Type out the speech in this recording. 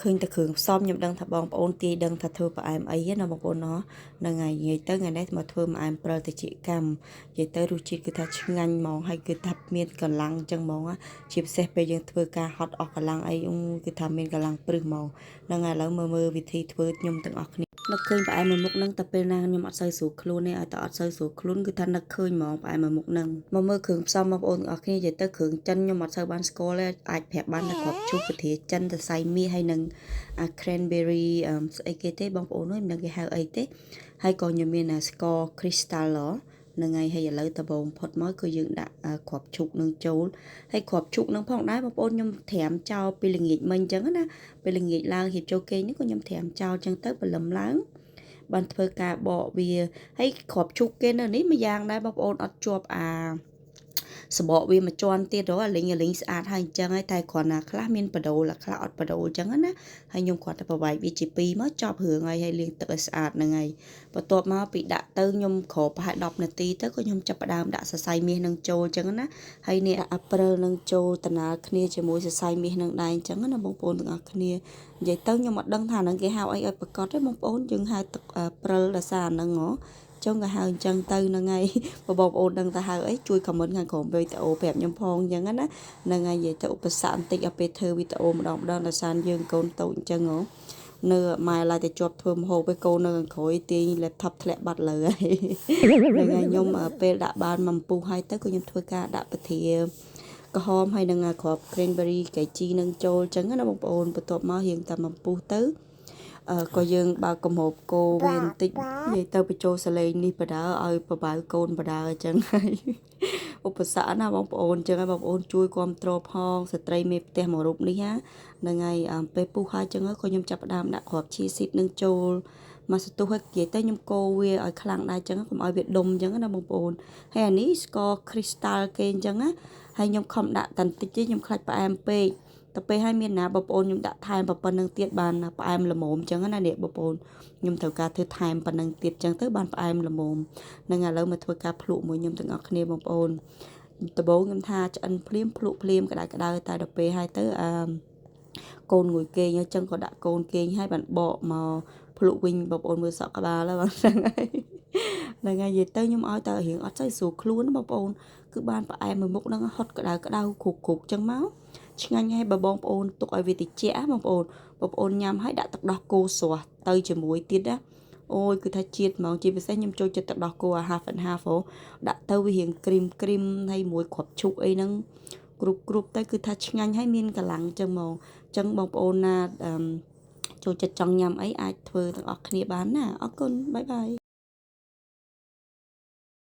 ឃើញតែគ្រឿងផ្សំខ្ញុំដឹងថាបងប្អូនទាយដឹងថាធ្វើផ្អែមអីណាបងប្អូនណោះហ្នឹងហើយនិយាយទៅថ្ងៃនេះមកធ្វើផ្អែមព្រិលតិចកម្មនិយាយទៅរសជាតិគឺថាឆ្ងាញ់ហ្មងហើយគឺថាមានកម្លាំងអញ្ចឹងហ្មងជាពិសេសពេលយើងធ្វើការហត់អស់កម្លាំងអីគឺថាមានកម្លាំងព្រឹសហ្មងហ្នឹងហើយឥឡូវមើលមើលវិធីធ្វើខ្ញុំទាំងអស់គ្នានឹកឃើញផ្អែមមួយមុខហ្នឹងតែពេលណាខ្ញុំអត់សូវស្រួលខ្លួនទេឲ្យតែអត់សូវស្រួលខ្លួនគឺថានឹកឃើញហ្មងផ្អែមមួយមុខហ្នឹងមកមើលគ្រឿងផ្សំបងប្អូនទាំងអស់គ្នានិយាយទៅគ្រឿងចិនខ្ញុំអត់សូវបានស្គាល់ទេអាចប្រាប់បានតែគ្រាប់ឈូកពធាចិនសរសៃមាសហើយនឹងអា cranberry ស្អីគេទេបងប្អូនអើយមិនដឹងគេហៅអីទេហើយក៏ខ្ញុំមានស្ករ crystal ហ្នឹងហើយហើយឥឡូវដំបូងផុតមកគឺយើងដាក់គ្រាប់ឈូកនឹងចូលហើយគ្រាប់ឈូកនឹងផងដែរបងប្អូនខ្ញុំត្រាំចោលពីល្ងាចមិញអញ្ចឹងណាពេលល្ងាចឡើងរៀបចូលគេងនេះក៏ខ្ញុំត្រាំចោលអញ្ចឹងទៅព្រលឹមឡើងបានធ្វើការបកវាហើយគ្រាប់ឈូកគេនៅនេះមួយយ៉ាងដែរបងប្អូនអត់ជាប់អាសបកវាមួយជាន់ទៀតរអាលីងអាលីងស្អាតហើយអញ្ចឹងហើយតែគ្រាន់ណាខ្លះមានបដូលខ្លះអត់បដូលអញ្ចឹងណាហើយខ្ញុំគ្រាន់តែប្រវាយវាជាពីរមកចប់រឿងហើយហើយលាងទឹកឲ្យស្អាតហ្នឹងហើយបន្ទាប់មកពីដាក់ទៅខ្ញុំគ្របប្រហែល10នាទីទៅក៏ខ្ញុំចាប់ផ្ដើមដាក់សរសៃមាសនឹងចូលអញ្ចឹងណាហើយនេះអាព្រិលនឹងចូលតំណាលគ្នាជាមួយសរសៃមាសនឹងដែរអញ្ចឹងណាបងប្អូនទាំងអស់គ្នានិយាយទៅខ្ញុំអត់ដឹងថាហ្នឹងគេហៅអីឲ្យប្រកាសទេបងប្អូនយើងហៅទឹកព្រិលដោយសារអាហ្នឹងហ៎ចុងក៏ហៅអញ្ចឹងទៅហ្នឹងហើយបើបងប្អូនដឹងថាហៅអីជួយ comment ខាងក្រោមវីដេអូប្រាប់ខ្ញុំផងអញ្ចឹងណាហ្នឹងហើយនិយាយទៅឧបសគ្គបន្តិចឲ្យពេលធ្វើវីដេអូម្ដងម្ដងដោយសារយើងកូនតូចអញ្ចឹងហ៎នៅម៉ែឡើយតែជាប់ធ្វើម្ហូបឯកូននៅខាងក្រោយទាញ laptop ធ្លាក់បាត់លើហើយហ្នឹងហើយខ្ញុំពេលដាក់បានមួយពុះហើយទៅក៏ខ្ញុំធ្វើការដាក់ពធាក្រហមហើយនឹងគ្រាប់ cranberry កែជីនឹងចូលអញ្ចឹងណាបងប្អូនបន្ទាប់មករៀងតែមួយពុះទៅក៏យើងបើកគម្របគោវាបន្តិចនិយាយទៅបញ្ចូលសលេងនេះបដើឲ្យបបៅកូនបដើអញ្ចឹងហើយឧបសគ្គណាបងប្អូនអញ្ចឹងហើយបងប្អូនជួយគ្រប់គ្រងផងស្ត្រីមេផ្ទះមួយរូបនេះណាហ្នឹងហើយពេលពុះហើយអញ្ចឹងក៏ខ្ញុំចាប់ផ្ដើមដាក់គ្រាប់ chia seed នឹងចូលមកសន្ទុះឲ្យនិយាយទៅខ្ញុំកូរវាឲ្យខ្លាំងដែរអញ្ចឹងកុំឲ្យវាដុំអញ្ចឹងណាបងប្អូនហើយអានេះស្ករ crystal គេអញ្ចឹងណាហើយខ្ញុំខំដាក់តែបន្តិចទេខ្ញុំខ្លាចផ្អែមពេកទៅពេលឲ្យមានណាបងប្អូនខ្ញុំដាក់ថែមប៉ុណ្្នឹងទៀតបានផ្អែមល្មមអញ្ចឹងណានេះបងប្អូនខ្ញុំត្រូវការធ្វើថែមប៉ុណ្្នឹងទៀតអញ្ចឹងទៅបានផ្អែមល្មមនឹងឥឡូវមកធ្វើការភ្លក់មួយខ្ញុំទាំងអស់គ្នាបងប្អូនដំបូងខ្ញុំថាឆ្អិនភ្លាមភ្លក់ភ្លាមក្តៅក្តៅតែដល់ពេលហើយទៅអឺកូនងួយគេងអញ្ចឹងក៏ដាក់កូនគេងហើយបានបកមកភ្លក់វិញបងប្អូនមើលសក់ក្បាលហើយបងហ្នឹងហើយហ្នឹងហើយនិយាយទៅខ្ញុំឲ្យតែរៀងអត់សូវស្រួលខ្លួនបងប្អូនគឺបានផ្អែមមួយមុខហ្នឹងហត់ក្តៅក្តៅគ្រុកគ្រុកចឹងមកឆ្ងាញ់ហើយបើបងប្អូនទុកឲ្យវាតិចបងប្អូនបងប្អូនញ៉ាំហើយដាក់ទឹកដោះគោស្រស់ទៅជាមួយទៀតណាអូយគឺថាជាតិហ្មងជាពិសេសខ្ញុំចូលចិត្តទឹកដោះគោអា half and half ហ៎ដាក់ទៅវារៀងគ្រីមគ្រីមហើយមួយគ្រាប់ឈូកអីហ្នឹងគ្រប់គ្រប់ទៅគឺថាឆ្ងាញ់ហើយមានកម្លាំងចឹងហ្មងចឹងបងប្អូនណាចូលចិត្តចង់ញ៉ាំអីអាចធ្វើទាំងអស់គ្នាបានណាអរគុណ bye bye.